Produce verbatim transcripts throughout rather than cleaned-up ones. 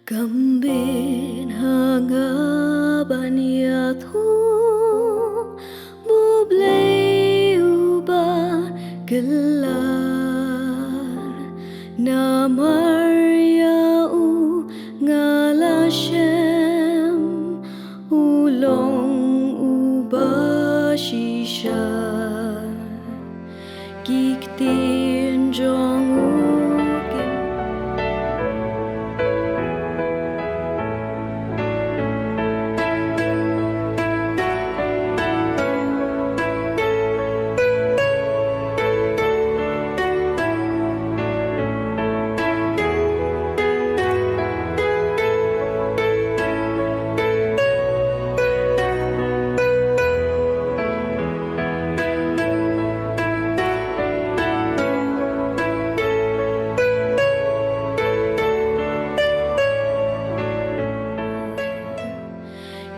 Kam bit ha nga ban ïathuh ba U Blei u ba kylla. Namar ïa u nga la shem, u long u ba shisha. Ki ktien jong u kim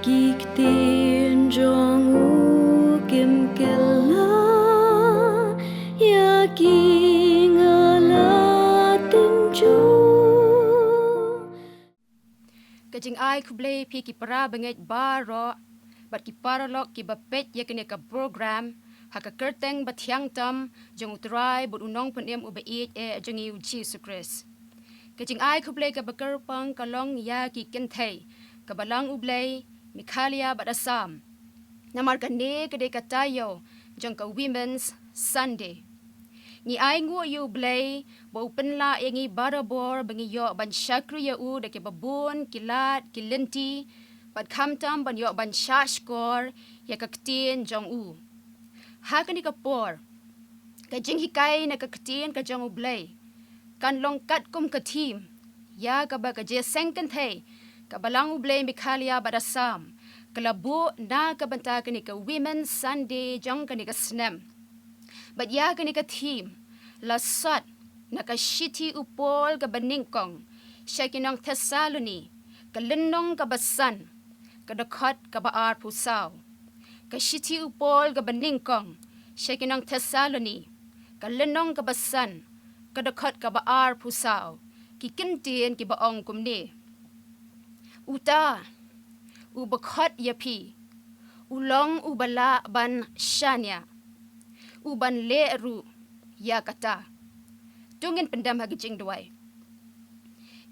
Ki ktien jong u kim kylla, ïa ki nga la tynjuh. Ka jingai khublei phi ki para bangeit baroh, bad ki paralok kiba peit ïa kane ka program, ha ka kyrteng bathiang tam jong U Trai bad U Nongpynim uba ïeit eh jong ngi U Jisu Khrist. Ka jingai khublei kaba kyrpang ka long ïa ki kynthei, ka Balang U Blei, Meghalaya bad Assam. Namar kane ka dei ka taïew jong ka Women's Sunday. Ngi ainguh ïa U Blei ba u pynlah ïa ngi barabor ba ngi ïoh ban shakri ïa u da kiba bun ki lad ki lynti, bad khamtam ban ïoh ban shahshkor ïa ka ktien jong u. Ha kane ka por, ka jinghikai na ka ktien ka jong U Blei kan long katkum ka theme ïa kaba ka jingïaseng kynthei ka Balang U Blei Meghalaya bad Assam ka la buh na ka bynta kane ka Women's Sunday jong kane ka snem. Bad ïa kane ka theme la sot na ka shithi u Paul kaba nyngkong sha ki nong Thessaloni, ka lynnong kaba san, ka dkhot kaba arphew saw. Ka shithi u Paul kaba nyngkong sha ki nong Thessaloni, ka lynnong kaba san, ka dkhot kaba arphew saw. Ki kyntien kiba ong kumne: Uta uba khot ïa phi u long uba lah ban shaniah, u ban leh ruh ïa kata. To ngin pyndem ha ka jingduwai.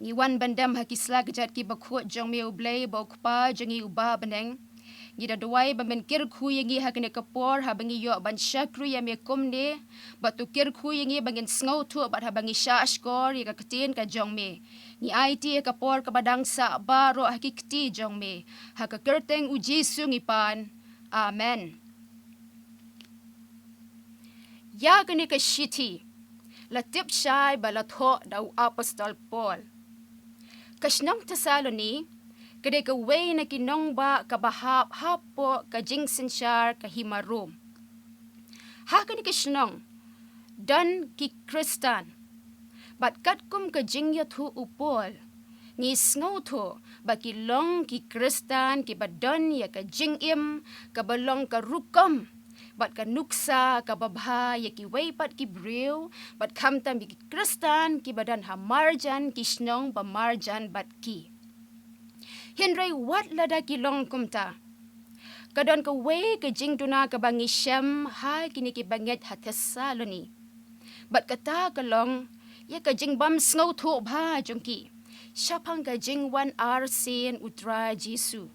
Ngi wan ban dem ha ki sla kjat kiba khuid jong me U Blei, ba U Kpa jong ngi uba ha bneng. Ngi da duwai ba men kyrkhu ïa ngi ha kane ka por haba ngi ïoh ban shakri ïa me kumne. Bad to kyrkhu ïa ngi ba ngin sngewthuh bad haba ngi shahshkor ïa ka ktien ka jong me. Ngi aiti ïa ka por kaba dang sah baroh ha ki kti jong me. Ha ka kyrteng U Jisu ngi pan. Amen. Ïa kane ka shithi la tip shai ba la thoh da u apostol Paul. Ka shnong Thessaloni ka dei kawei na ki nongbah kaba hap hapoh ka jingsynshar ka hima Rom. Ha kane ka shnong don ki Khristan. Bad katkum ka jingïathuh u Paul, ngi sngewthuh ba ki long ki Khristan kiba don ïa ka jingim kaba long ka rukom bad ka nuksa kaba bha ïa kiwei pat ki briew, bad khamtam ïa ki Khristan kiba don ha marjan ki shnong ba marjan bad ki. Hynrei wat lada ki long kumta, ka don kawei ka jingduna kaba ngi shem ha kine kiba ngeit ha Thessaloni. Bad kata ka long ïa ka jingbym sngewthuh bha jong ki shaphang ka jingwan arsien U Trai Jisu.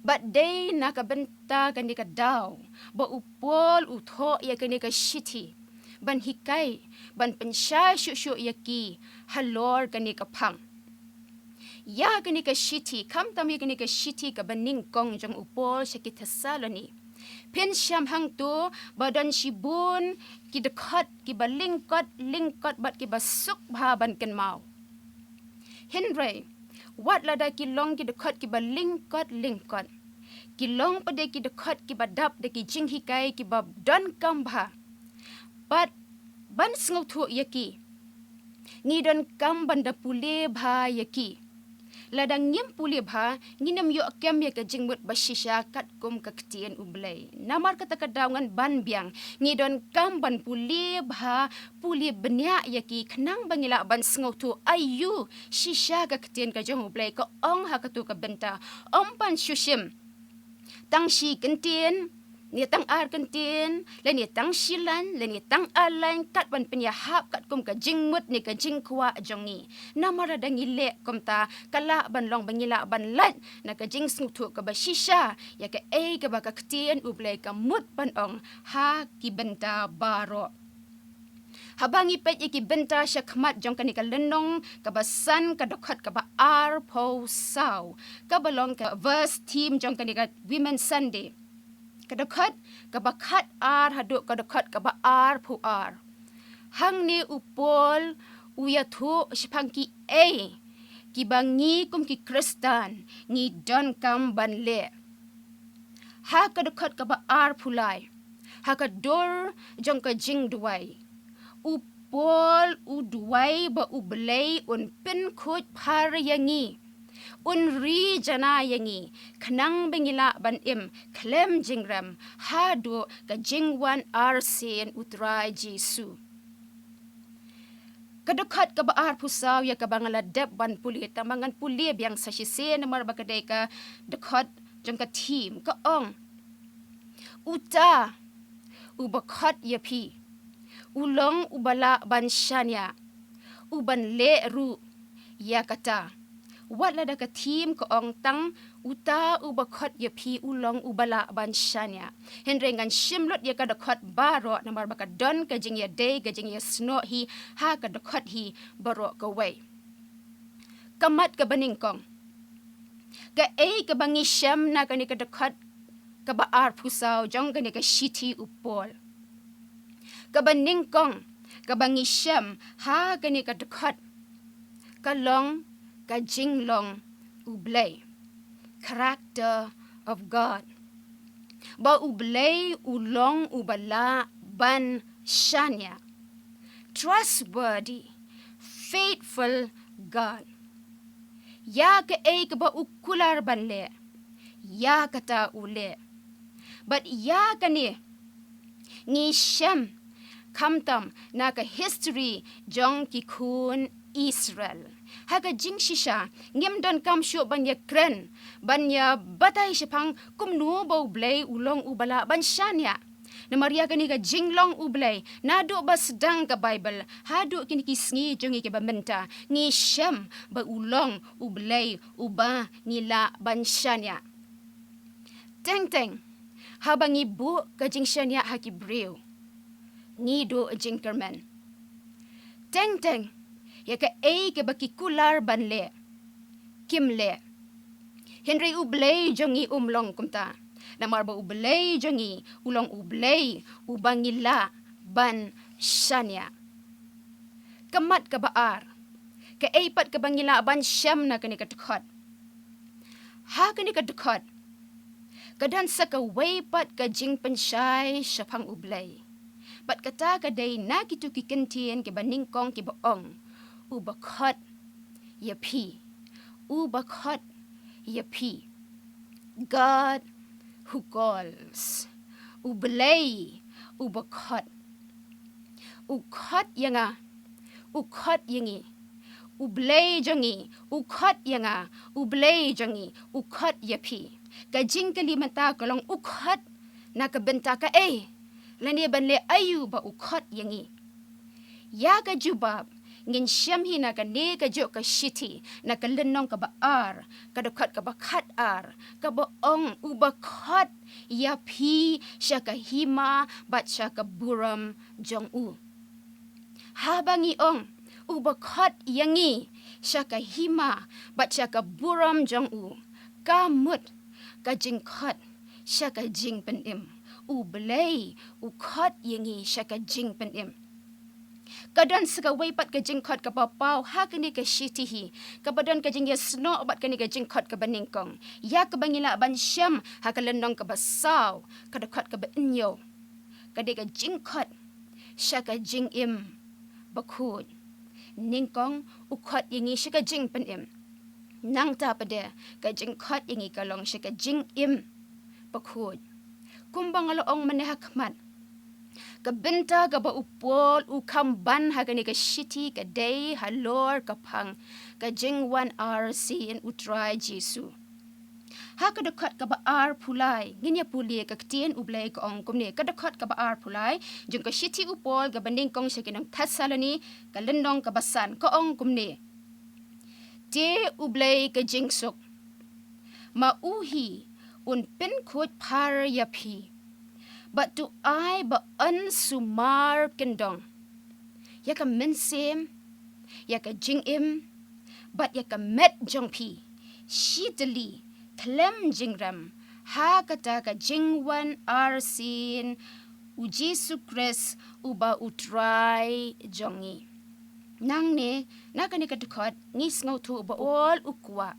Bad dei na ka bynta kane ka daw ba u Paul u thoh ïa kane ka shithi, ban hikai, ban pynshai shuh shuh ïa ki halor kane ka phang. Ïa kane ka shithi, khamtam ïa kane ka shithi kaba nyngkong jong u Paul sha ki Thessaloni, phin shem hangto ba don shibun ki dkhot kiba lyngkot lyngkot bad kiba suk bha ban kynmaw. Hynrei wat lada ki long ki dkhot kiba lyngkot lyngkot, ki long pat de ki dkhot kiba dap da ki jinghikai kiba donkam bha. Bad ban sngewthuh ïa ki, ngi donkam ban da pule bha ïa ki. Lada ngim pule bha, ngin ym ïoh kem ïa ka jingmut ba shisha katkum ka ktien U Blei. Namar kata ka daw ngan ban biang, ngi donkam ban pule bha, pule bniah ïa ki khnang ba ngi lah ban sngewthuh aïu shisha ka ktien ka jong U Blei ka ong ha kato ka bynta. Ym ban shu shim tang shi kyntien, ne tang ar kyntien, lane tang shi lain, lane tang ar lain, kat ban pynïahap katkum ka jingmut ne ka jingkwah jong ngi. Namar lada ngi leh kumta, ka lah ban long ba ngi lah ban lait na ka jingsngewthuh kaba shisha ïa kaei kaba ka ktien U Blei ka mut ban ong ha ki bynta baroh. Haba ngi peit ïa ki bynta sha khmat jong kane ka lynnong kaba san, ka dkhot kaba arphew saw, kaba long ka verse theme jong kane ka Women's Sunday. Ka dkhot kaba khat ar haduh ka dkhot kaba arphew ar. Hangne u Paul u ïathuh shaphang kiei kiba ngi kum ki Khristan ngi donkam ban leh. Ha ka dkhot kaba arphew lai, ha ka dur jong ka jingduwai, u Paul u duwai ba U Blei un pynkhuid phar ïa ngi, un ri jana ïa ngi, khnang ba ngi lah ban im khlem jingrem haduh ka jingwan arsien U Trai Jisu. Ka dkhot kaba arphew saw ïa kaba nga la dep ban pule, tang ba ngan pule biang sa shisien namar ba ka dei ka dkhot jong ka theme, ka ong: Uta uba khot ïa phi u long uba lah ban shaniah, uban leh ruh ïa kata. Wat lada ka theme ka ong tang uta uba khot ïa phi u long uba lah ban shaniah, hynrei ngan shim lut ïa ka dkhot baroh namar ba ka don ka jingïadei, ka jingïasnoh hi ha ka dkhot hi baroh kawei. Ka mat kaba nyngkong, kaei kaba ngi shem na kane ka dkhot kaba arphew saw jong kane ka shithi u Paul? Kaba nyngkong kaba ngi shem ha kane ka dkhot ka long ka jinglong U Blei, character of God. Ba U Blei u long uba lah ban shaniah, trustworthy, faithful God. Ïa kaei kaba u kular ban leh, ïa kata u leh. Bad ïa kane ngi shem khamtam na ka history jong ki khun Israel. Ha ka jingshisha ngim donkam shuh ban ïakren, ban ïabatai shaphang kumno ba U Blei u long uba lah ban shaniah. Namar ïa kane ka jinglong U Blei, naduh ba sdang ka Baibl haduh kine ki sngi jong ngi kiba mynta, ngi shem ba u long U Blei uba ngi lah ban shaniah. Teng teng haba ngi buh ka jingshaniah ha ki briew, ngi duh jingkyrmen. Teng teng ïa kaei kaba ki kular ban leh, kim leh. Hynrei U Blei jong ngi um long kumta. Namar ba U Blei jong ngi u long U Blei uba ngi lah ban shaniah. Ka mat kaba ar, kaei pat kaba ngi lah ban shem na kane ka dkhot? Ha kane ka dkhot ka don sa kawei pat ka jingpynshai shaphang U Blei. Bad kata ka dei na kito ki kyntien kiba nyngkong kiba ong: Uba khot ïa phi, uba khot ïa phi. God who calls. U Blei uba khot. U khot ïa nga, u khot ïa ngi. U Blei jong ngi u khot ïa nga, U Blei jong ngi u khot ïa phi. Ka jingkylli mynta ka long, u khot na ka bynta kaei? Lane ban leh aïu ba u khot ïa ngi? Ïa ka jubab ngin shem hi na kane kajuh ka shithi, na ka lynnong kaba ar, ka dkhot kaba khat ar, kaba ong: Uba khot ïa phi sha ka hima bad sha ka burom jong u. Haba ngi ong: Uba khot ïa ngi sha ka hima bad sha ka burom jong u, ka mut ka jingkhot sha ka jingpynim. U Blei u khot ïa ngi sha ka jingpynim. Ka don sa kawei pat ka jingkhot kaba paw ha kane ka shithi hi, kaba don ka jingïasnoh bad kane ka jingkhot kaba nyngkong, ïa kaba ngi lah ban shem ha ka lynnong kaba saw, ka dkhot kaba hynñiew. Ka dei ka jingkhot sha ka jingim bakhuid. Nyngkong, u khot ïa ngi sha ka jingpynim. Nangta pat de, ka jingkhot ïa ngi ka long sha ka jingim bakhuid. Kumba nga la ong mynne ha khmat, ka bynta kaba u Paul u kham ban ha kane ka shithi ka dei halor ka phang ka jingwan arsien u Trai Jisu. Ha ka dkhot kaba arphew lai, ngin ïa pule ka ktien U Blei ka ong kumne, ka dkhot kaba arphew lai jong ka shithi u Paul kaba nyngkong sha ki nong Thessaloni, ka lynnong kaba san, ka ong kumne: Te U Blei ka jingsuk, ma u hi un pynkhuid phar ïa phi, bad to ai ba yn sumar kyndong ïa ka mynsiem, ïa ka jingim, bad ïa ka met jong phi, shi tylli khlem jingrem, ha kata ka jingwan arsien u Jisu Khrist uba u Trai jong ngi. Nangne, na kane ka dkhot, ngi sngewthuh ba u Paul u kwah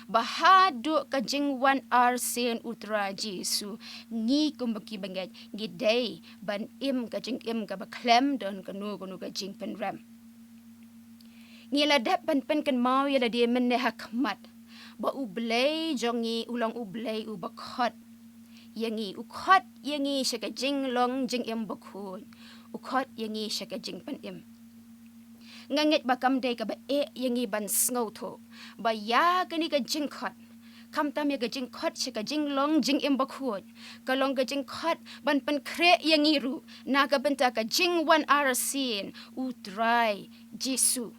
ba haduh ka jingwan arsien u Trai Jisu, ngi kum ki bangeit ngi dei ban im ka jingim kaba khlem don kano kano ka jingpynrem. Ngi la dep ban pynkynmaw ïa lade mynne ha khmat ba U Blei jong ngi u long U Blei uba khot ïa ngi, u khot ïa ngi sha ka jinglong jingim bakhuid, u khot ïa ngi sha ka jingpynim. Nga ngeit ba kam dei kaba eh ïa ngi ban sngewthuh ba ïa kane ka jingkhot, khamtam ïa ka jingkhot sha ka jinglong jingim bakhuid, ka long ka jingkhot ban pynkhreh ïa ngi ruh na ka bynta ka jingwan arsien u Trai Jisu.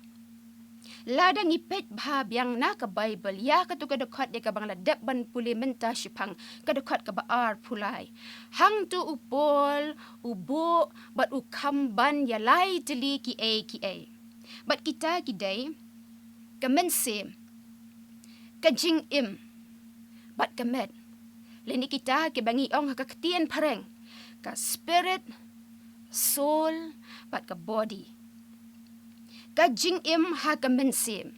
Lada ngi peit bha biang na ka Baibl ïa kato ka dkhot ïa kaba nga la dep ban pule mynta shiphang, ka dkhot kaba arphew lai, hangto u Paul u buh bad u kham ban ïa lai tylli kiei kiei. Bad kita ki dei ka mynsiem, ka jingim, bad ka met. Lane kita kiba ngi ong ha ka ktien phareng, ka spirit, soul, bad ka body. Ka jingim ha ka mynsiem.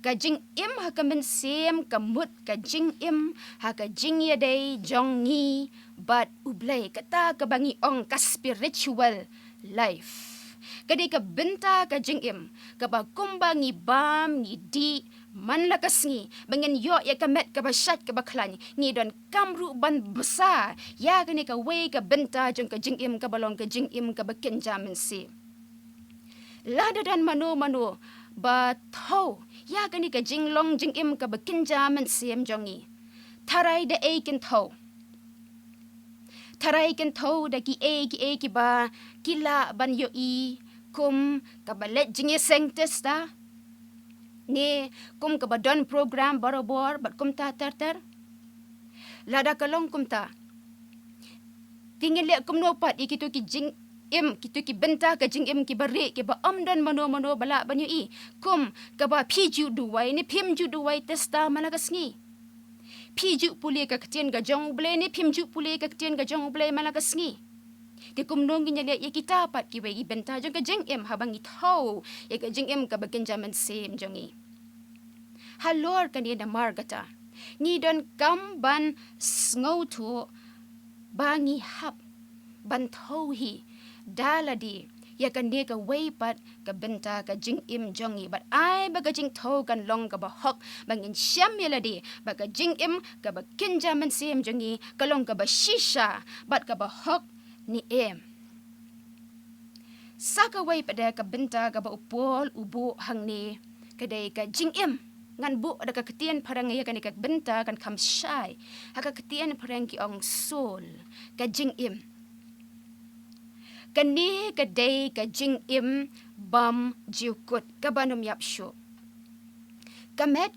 Ka jingim ha ka mynsiem ka mut ka jingim ha ka jingïadei jong ngi bad U Blei, kata kaba ngi ong ka spiritual life. Ka dei ka bynta ka jingim kaba kumba ngi bam, ngi dih man la ka sngi, ba ngin ïoh ïa ka met kaba shait kaba khlaiñ, ngi donkam ruh ban bsa ïa kane kawei ka bynta jong ka jingim kaba long ka jingim kaba kynja mynsiem. Lada don mano mano ba thew ïa kane ka jinglong jingim kaba kynja mynsiem jong ngi, tharai da ei kin thew? Tharai kin thew da kiei kiei kiba ki lah ban ïohi, kum kaba leit jingïaseng te star, ne kum kaba don program barabor bad kumta ter ter? Lada ka long kumta, te ngin leh kumno pat ïa kito ki jingim, kito ki bynta ka jingim kiba rieh, kiba ym don mano mano ba lah ban ïohi, kum kaba phi ju duwai ne phim ju duwai te star man la ka sngi? Phi ju pule ka ktien ka jong U Blei ne phim ju pule ka ktien ka jong U Blei man la ka sngi? Te kumno ngin ïaleh ïa kita pat kiwei ki bynta jong ka jingim haba ngi thew ïa ka jingim kaba kynja mynsiem jong ngi? Halor kane namar kata, ngi donkam ban sngewthuh ba ngi hap ban thew hi da lade ïa kane kawei pat ka bynta ka jingim jong ngi, bad ai ba ka jingthew kan long kaba hok, ba ngin shem ïa lade ba ka jingim kaba kynja mynsiem jong ngi ka long kaba shisha bad kaba hok ne em. Sa kawei pat de ka bynta kaba u Paul u buh hangne, ka dei ka jingim. Ngan buh da ka ktien phareng ïa kane ka bynta kan kham shai. Ha ka ktien phareng ki ong soul, ka jingim. Kane ka dei ka jingim bymjukut kaba nym ïap shuh. Ka met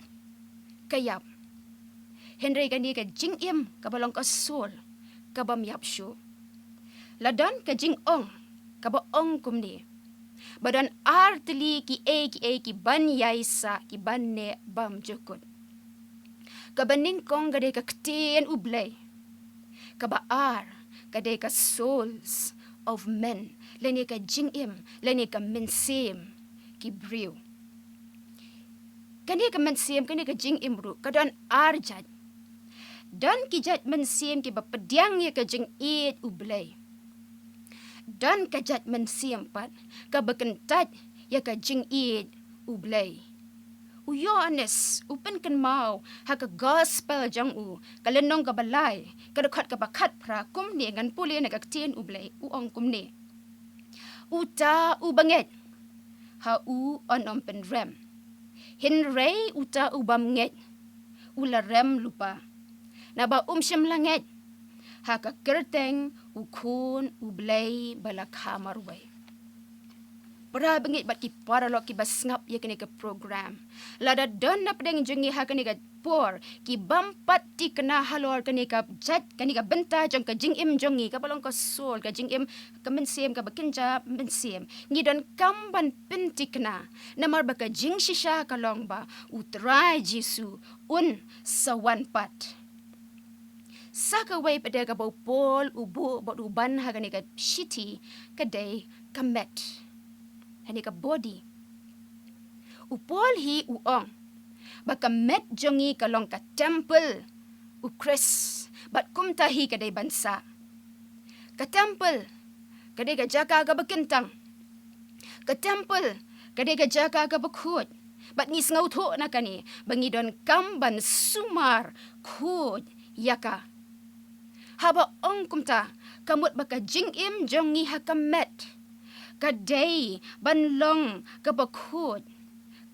ka ïap, hynrei kane ka jingim kaba long ka soul ka bym ïap shuh. La don ka jingong kaba ong kumne, ba don ar tylli kiei kiei kiban ïaisah, kiban neh bymjukut. Kaba nyngkong ka dei ka ktien U Blei. Kaba ar ka dei ka souls of men, lane ka jingim lane ka mynsiem ki briew. Kane ka mynsiem, kane ka jingim ruh ka don ar jait. Don ki jait mynsiem kiba pdiang ïa ka jingïeit U Blei. Don ka jait mynsiem pat kaba kyntait ïa ka jingïeit U Blei. U Ïoannis u pynkynmaw ha ka gospel jong u, ka lynnong kaba lai, ka dkhot kaba khatphra, kumne ngan pule na ka ktien U Blei, u ong kumne: Uta u bangeit, ha u yn ym pynrem. Hynrei uta u bym ngeit, u la rem lypa, naba um shym la ngeit ha ka kyrteng u Khun U Blei ba la kha marwei. Para bangeit bad ki paralok kiba sngap ïa kane ka program, lada don na pdeng jong ngi ha kane ka por ki bym pat thikna halor kane ka jait, kane ka bynta jong ka jingim jong ngi, kaba long ka soul, ka jingim, ka mynsiem, kaba kynja mynsiem, ngi donkam ban pynthikna, namar ba ka jingshisha ka long ba U Trai Jisu un sa wan pat. Sa kawei pat de kaba u Paul u buh bad u ban ha kane ka shithi, ka dei ka met, kane ka body. U Paul hi u ong ba ka met jong ngi ka long ka temple U Khrist, bad kumta hi ka dei ban sah. Ka temple ka dei ka jaka kaba kyntang. Ka temple ka dei ka jaka kaba khuid. Bad ngi sngewthuh na kane ba ngi donkam ban sumar khuid ïa ka. Haba ong kumta, ka mut ba ka jingim jong ngi ha ka met ka dei ban long kaba khuid.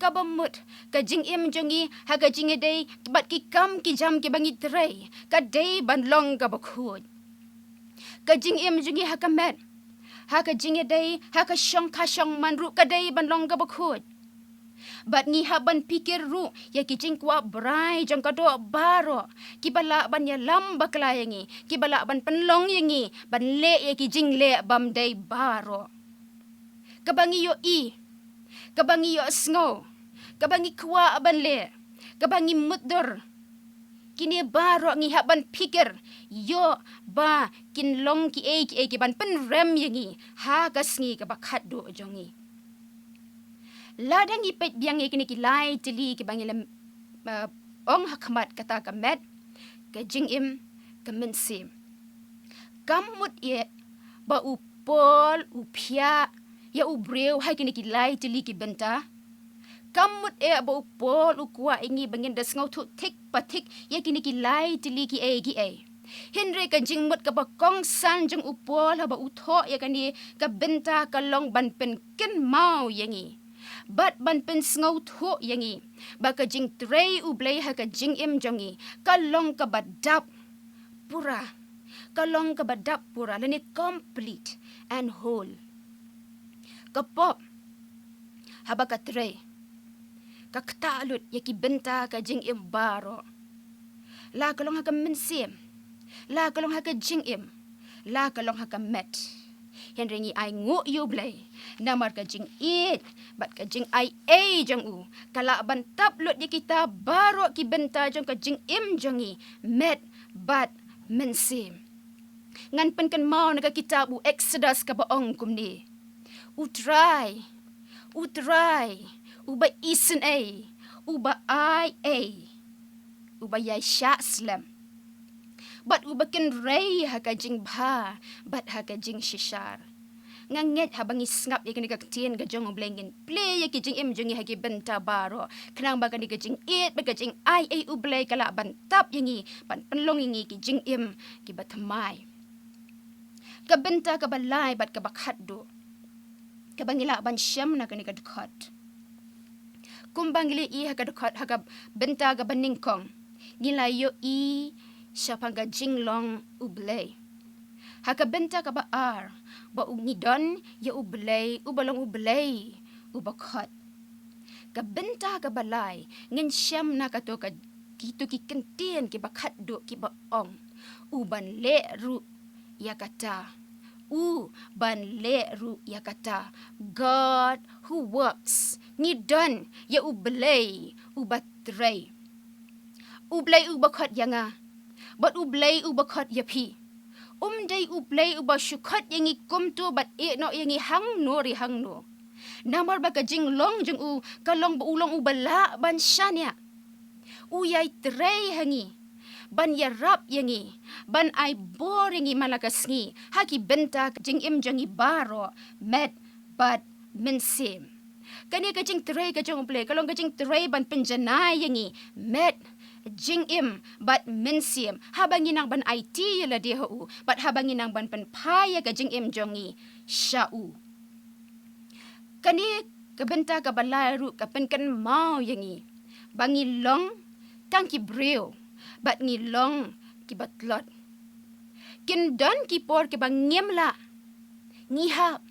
Kaba mut ka jingim jong ngi ha ka jingïadei bad ki kam ki jam kiba ngi trei ka dei ban long kaba khuid. Ka jingim jong ngi ha ka met, ha ka jingïadei, ha ka shong ka shong man ruh ka dei ban long kaba khuid. Bad ngi hap ban pyrkhat ruh ïa ki jingkwah brai jong ka doh baroh, kiba lah ban ïalam bakla ïa ngi, kiba lah ban pynlong ïa ngi ban leh ïa ki jingleh bymdei baroh. Kaba ngi ïohi, kaba ngi ïohsngew, kaba ngi kwah ban leh, kaba ngi mutdur, kine baroh ngi hap ban pyrkhat ïoh ba kin long kiei kiei kiban pynrem ïa ngi ha ka sngi kaba khatduh jong ngi. Lada ngi peit biang ïa kine ki lai tylli kiba ngi la, eh, ong ha khmat, kata ka met, ka jingim, ka mynsiem, kam mut eh ba u Paul u phiah ïa u briew ha kine ki lai tylli ki bynta. Kam mut eh ba u Paul u kwah ïa ngi ba ngin da sngewthuh thik pa thik ïa kine ki lai tylli kiei kiei. Hynrei ka jingmut kaba kongsan jong u Paul haba u thoh ïa kane ka bynta ka long ban pynkynmaw ïa ngi bad ban pynsngewthuh ïa ngi ba ka jingtrei U Blei ha ka jingim jong ngi ka long kaba dap pura. Ka long kaba dap pura lane complete and whole. Ka pop, haba ka trei, ka ktah lut ïa ki bynta ka jingim baroh. La ka long ha ka mynsiem, la ka long ha ka jingim, la ka long ha ka met. Hynrei ngi ainguh ïa U Blei namar ka jingïeit bad ka jingaiei jong u ka lah ban tap lut ïa kita baroh ki bynta jong ka jingim jong ngi, met bad mynsiem. Ngan pynkynmaw na ka kitab u Exodus kaba ong kumne: U Trai, U Trai, uba isynei, uba aiei, uba ïaishah slem, bad uba kynrei ha ka jingbha bad ha ka jingshishar. Nga ngeit haba ngi sngap ïa kane ka ktien ka jong U Blei ngin plie ïa ki jingim jong ngi ha ki bynta baroh, khnang ba kane ka jingïeit bad ka jingaiei U Blei ka lah ban tap ïa ngi, ban pynlong ïa ngi ki jingim kiba thymmai. Ka bynta kaba lai bad kaba khatduh kaba ngi lah ban shem na kane ka dkhot, kumba ngi la ïohi ha ka dkhot, ha ka bynta kaba nyngkong ngi la ïohi shaphang ka jinglong U Blei. Ha ka bynta kaba ar, ba u ngi don ïa U Blei uba long U Blei uba khot. Ka bynta kaba lai ngin shem na kato ka, kito ki kyntien kiba khatduh kiba ong: U ban leh ruh ïa kata. U ban leh ruh ïa kata. God who works. Ngi don ïa U Blei uba trei. U Blei uba khot ïa nga bad U Blei uba khot ïa phi. Um dei U Blei uba shu khot ïa ngi kumto bad ïehnoh ïa ngi hangno re hangno. Namar ba ka jinglong jong u ka long ba u long uba lah ban shaniah. U ïai trei ha ngi ban ïarap ïa ngi, ban ai bor ïa ngi man la ka sngi ha ki bynta ka jingim jong ngi baroh, met bad mynsiem. Kane ka jingtrei ka jong U Blei ka long ka jingtrei ban pynjanai ïa ngi met, jingim bad mynsiem, haba ngi nang ban aiti ïa lade ha u, bad haba ngi nang ban pynphai ïa ka jingim jong ngi sha u. Kane ka bynta kaba lai ruh ka pynkynmaw ïa ngi ba ngi long tang ki briew bad ngi long kiba tlot. Kin don ki por kiba ngim lah, ngi hap,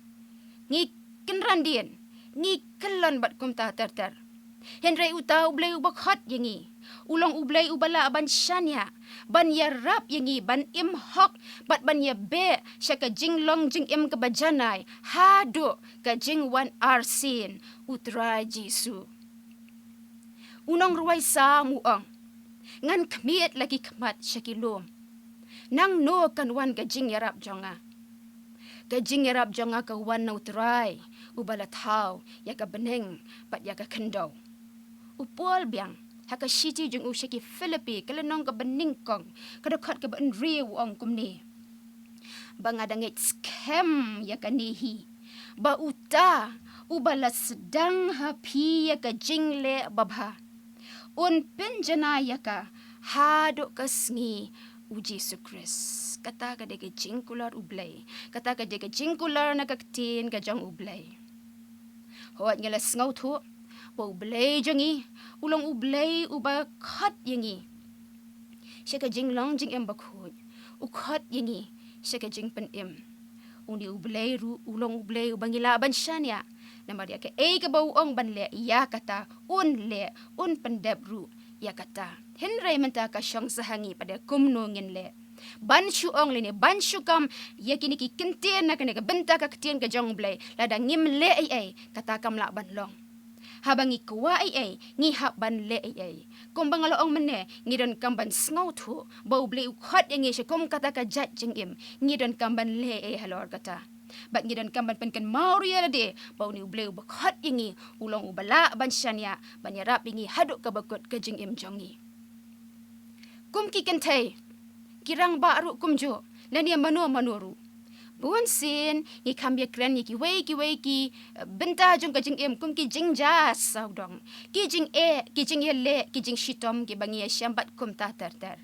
ngi kynran dien, ngi kyllon bad kumta ter ter. Hynrei uta U Blei uba khot ïa ngi u long U Blei uba lah ban shaniah, ban ïarap ïa ngi ban im hok bad ban ïabeh sha ka jinglong jingim kaba janai haduh ka jingwan arsien U Trai Jisu. U nongrwai Salm u ong, ngan khmied la ki khmat sha ki lum. Nangno kan wan ka jingïarap jong nga? Ka jingïarap jong nga ka wan na U Trai uba la thaw ïa ka bneng bad ïa ka khyndew. U Paul biang ha ka shithi jong u sha ki Philippi, ka lynnong kaba nyngkong, ka dkhot kaba hynriew, u ong kumne, ba nga da ngeit skhem ïa kane hi, ba uta uba la sdang ha phi ïa ka jingleh babha un pynjanai ïa ka haduh ka sngi U Jisu Khrist. Kata ka dei ka jingkular U Blei, kata ka dei ka jingkular na ka ktien ka jong U Blei. Hooid, ngi la sngewthuh ba U Blei jong ngi u long U Blei uba khot ïa ngi sha ka jinglong jingim bakhuid. U khot ïa ngi sha ka jingpynim. Une U Blei ruh u long U Blei uba ngi lah ban shaniah, namar ïa kaei kaba u ong ban leh, ïa kata un leh, un pyndep ruh ïa kata. Hynrei mynta ka shong sha ha ngi pat de kumno ngin leh ban shu ong lane ban shu kam ïa kine ki kyntien na kane ka bynta ka ktien ka jong U Blei. Lada ngim leh ei ei, kata kam lah ban long. Haba ngi kwah ei ei, ngi hap ban leh ei ei. Kumba nga la ong mynne, ngi donkam ban sngewthuh ba U Blei u khot ïa ngi sha kum kata ka jait jingim. Ngi donkam ban leh ei ei halor kata. Bad ngi donkam ban pynkynmaw ruh ïa lade ba une U Blei uba khot ïa ngi u long uba lah ban shaniah, ban ïarap ïa ngi haduh kaba kut ka jingim jong ngi. Kum ki kynthei, ki rangbah ruh kumjuh, lane mano mano ruh, bunsien ngi kham ïakren ïa kiwei kiwei ki, eh, bynta jong ka jingim, kum ki jingjia sawdong, ki jingeh, ki jingïaleh, ki jingshitom kiba ngi ïashem bad kumta ter ter.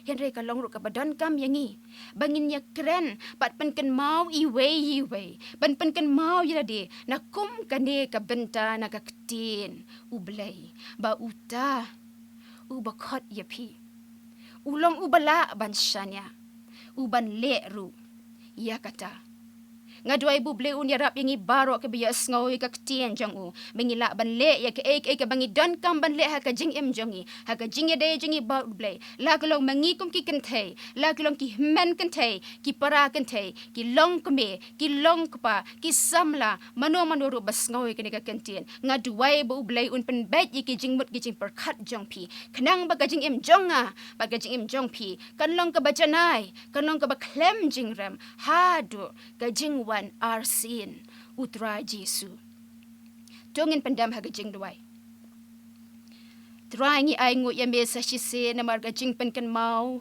Hynrei ka long ruh kaba donkam ïa ngi ba ngin ïakren bad pynkynmaw iwei iwei, ban pynkynmaw ïa lade na kum kane ka bynta na ka ktien U Blei, ba uta uba khot ïa phi u long uba lah ban shaniah, uban leh ruh ïa kata. Nga duwai ba U Blei un ïarap ïa ngi baroh kiba ïohsngew ïa ka ktien jong u, ba ngi lah ban leh ïa kaei kaei kaba ngi donkam ban leh ha ka jingim jong ngi, ha ka jingïadei jong ngi bad U Blei. La ka long ma ngi kum ki kynthei, la ka long ki hynmen kynthei, ki para kynthei, ki long kmie, ki long kpa, ki samla, mano mano ruh ba sngew ïa kane ka ktien, nga duwai ba U Blei un pynbeit ïa ki jingmut ki jingpyrkhat jong phi, khnang ba ka jingim jong nga bad ka jingim jong phi kan long kaba janai, kan long kaba khlem jingrem haduh ka jingwan arsien U Trai Jisu. To ngin pyndem ha ka jingduwai. Trai, ngi ainguh ïa me sa shisien namar ka jingpynkynmaw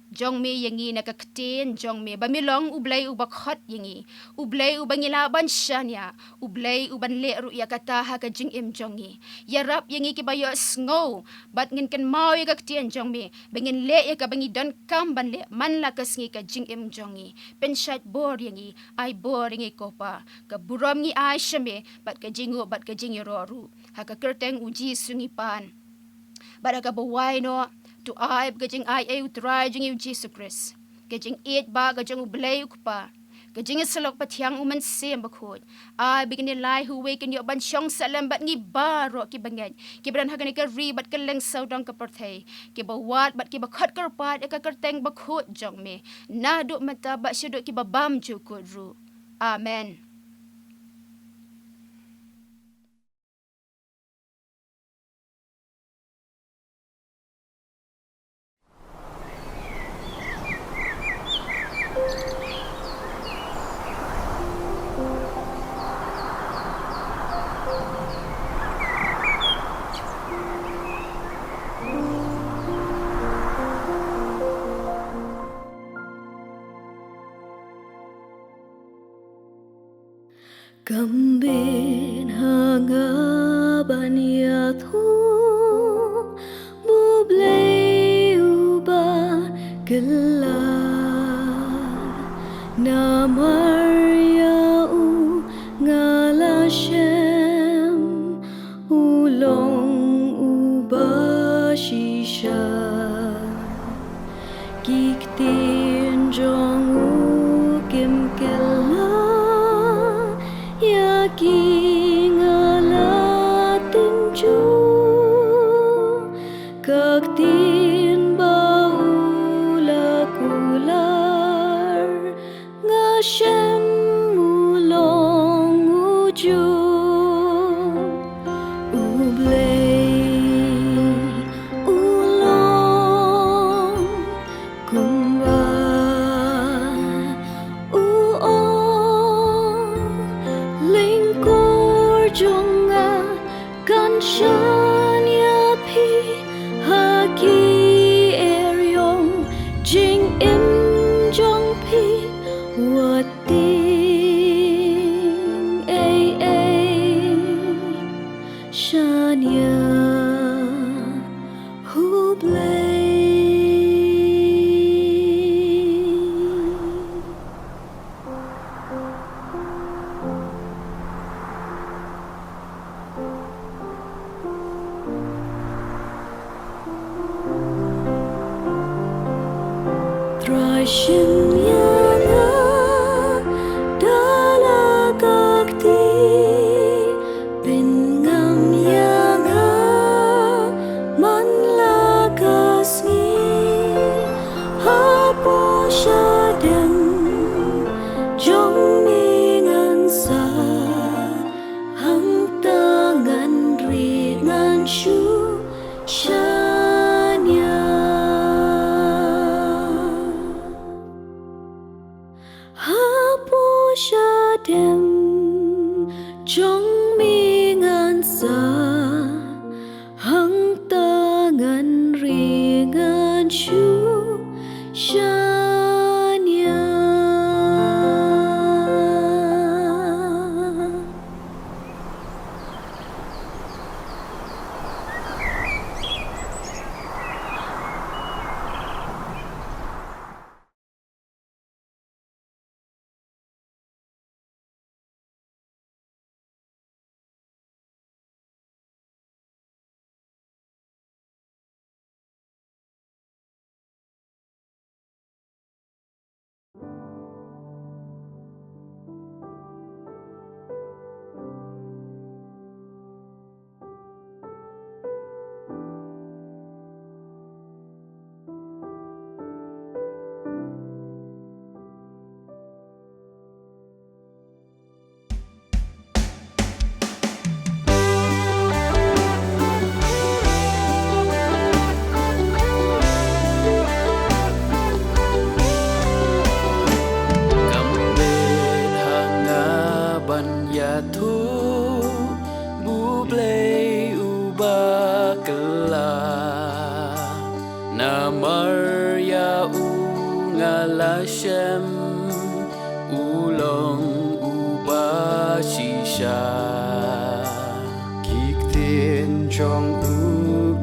jong me ïa ngi na ka ktien jong me, ba me long U Blei uba khot ïa ngi, U Blei uba ngi lah ban shaniah, U Blei uban leh ruh ïa kata ha ka jingim jong ngi. Ïarap ïa ngi kiba ïohsngew bad ngin kynmaw ïa ka ktien jong me, ba ngin leh ïa kaba ngi donkam ban leh man la ka sngi ka jingim jong ngi. Pynshait bor ïa ngi, ai bor ïa ngi ko Pa. Ka burom ngi ai sha me bad ka jingnguh bad ka jingïaroh ruh. Ha ka kyrteng U Jisu ngi pan. Bad ha kaba wai noh, to ai ba ka jingaiei U Trai jong ngi U Jisu Khrist, ka jingïeit ba ka jong U Blei U Kpa, ka jingïasyllok pathiang U Mynsiem Bakhuid, ai ba kine lai ha uwei kin ïoh ban shong sah lem bad ngi baroh kiba ngeit, kiba don ha kane ka ri bad kylleng sawdong ka pyrthei, kiba wad bad kiba khot kyrpad ïa ka kyrteng bakhuid jong me, naduh mynta bad shaduh kiba bymjukut ruh. Amen. Kam bit ha nga Namar ïa u nga la shem, u long uba shisha. Ki ktien jong u kim kylla, ïa ki nga la tynjuh. Ka ktien ba u la kular, nga shem u long ujuh. U Blei u long kumba u ong, lyngkor jong nga kan shaniah phi, ha ki eriong jingim jong phi, wat tieng ei ei shaniah u Blei. Trai shim ïa nga da la ka kti, pynngam ïa nga man la ka sngi. Hapoh shadem jong me ngan sah, hangta ngan ri ngan shu shaniah. Hapoh shadem jong me ngan sah, hangta ngan ri ngan shu shaniah. Kam bit ha nga ban ïathuh ba U Blei uba kylla. Namar ïa u nga la shem, u long uba shisha. Ki ktien jong u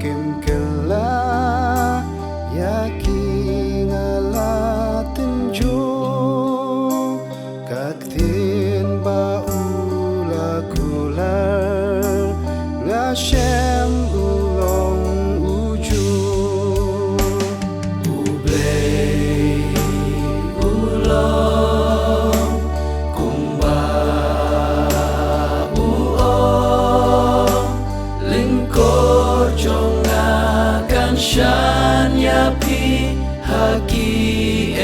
kim kylla, ïa ki nga la tynjuh. Ka ktien ba u la kular, nga shem u long ujuh. U Blei u long kumba u ong, lyngkor jong nga kan shaniah phi, ha ki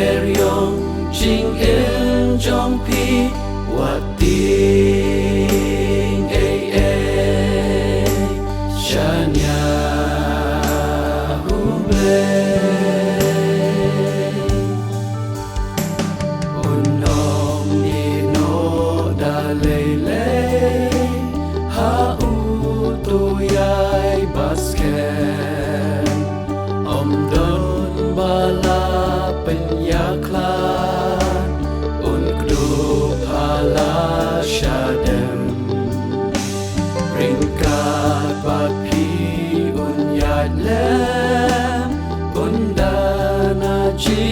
eriong jingim jong phi, wat tieng ei ei shaniah U Blei. Un ym ïehnoh da lei lei ha uto u ïaibaskem. Ym don ba la pynïakhlad, un kdup ha la shadem. Ryngkat bad phi un ïaid lem, un da na ji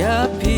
Ïa phi